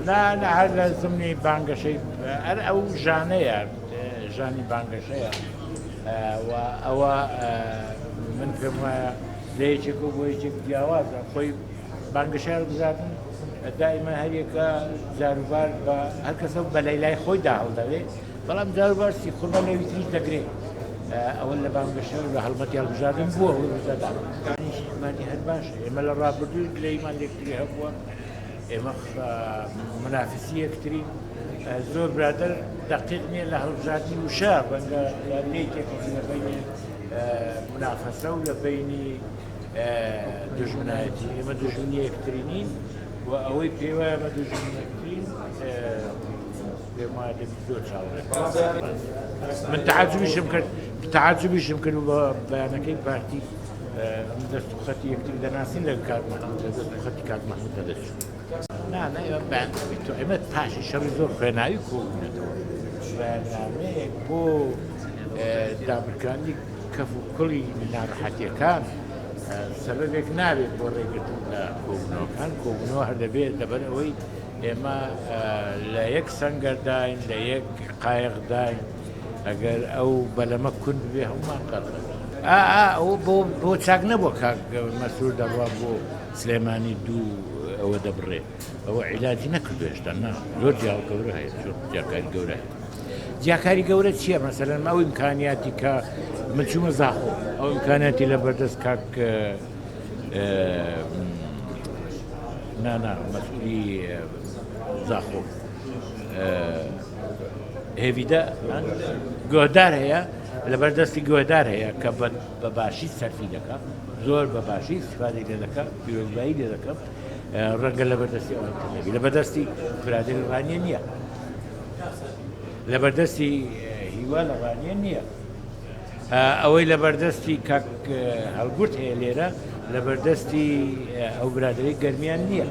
نا نا هەر لە زمنی بانگەشەی هەر ئەو ژانەیە ژانی بانگەشەیە و ئەوە من پێم وایە لە یەکێک و بۆ یەکێک جیاوازە خۆی بانگەشەی هەڵبژاردن دائیمە هەریەکە جاروبار بە هەر کەسە بە لەیلای خۆیدا هەڵدەوێ بەڵام جاروبار سیخوڕ بە لەوی تریش دەگرێ ئەوە لە بانگەشە و لە هەڵمەتی هەڵبژاردن بووە ئەو ڕوودەدا مانی هەر باشە ئێمە لە ڕابردووش گلەیمان لێکتری هەبووە ئێمە منافسی یەکترین زۆر برادەر دەقیق نییە لە هەڵبژاردنی وشە ڕەنگە لە لێی تێکەڵی لە بەینی منافەسە و لە بەینی دوژمنایەتی ئێمە دوژمنی یەکتری نین و ئەوەی پێی وایە ئێمە دوژمنی یەکترین پێم وایە دەبی زۆر چاوەڕێ من تەعەجوبیشم کرد تەعەجوبیشم کرد بە بەیانەکەی پارتی ئەم دەست و خەتی یەکتری دەناسین لە کاک مەحمود لە دەست و خەتی کاک مەحمود نەدەچوو نا نا ئێمە بەیان تۆ ئێمە پاشی شەڕی زۆر خوێناوی کۆبوونەتەوە بەیاننامەیەک بۆ دابرکاندنی کەف و کوڵی ناڕەحەتیەکان سەبەبێک نابێت بۆ ڕێگرتن لە کۆبوونەوەکان کۆبوونەوە هەر دەبێت لەبەر ئەوەی ئێمە لە یەک سەنگەرداین لە یەک قایقداین ئەگەر ئەو بەلەمە کون ببێ هەمومان قەرقە ئەو بۆ چاک نەبووە کاک مەسرور دەڕوا بۆ سلێمانی دوو ئەوە دەبڕێ ئەوە عیلاجی نەکردو هێشتا نا زۆر جیاو گەورە هەیە زۆر جیاکاری گەورە هەیە جیاکاری گەورە چییە مەسەلەن ئەو ئیمکانیاتی کە من چوومە زاخۆ ئەو ئیمکانیاتی لە بەردەست کاک نانا مەسئولی زاخۆ هێویدە گۆدار هەیە لەبەر دەستی گۆدار هەیە کە بە باشی سەرفی دەکا زۆر بە باشی استفادەی لێ دەکا پیرۆزبایی لێ دەکەم ڕەنگە لەبەردەستی ئەوان تر نەبی لەبەردەستی برادەری ڕانیە نییە لەبەردەستی هیوا لە ڕانیە نییە ئەوەی لەبەردەستی کاک هەڵگورد هەیە لێرە لەبەردەستی ئەو برادەری گەرمیان نییە.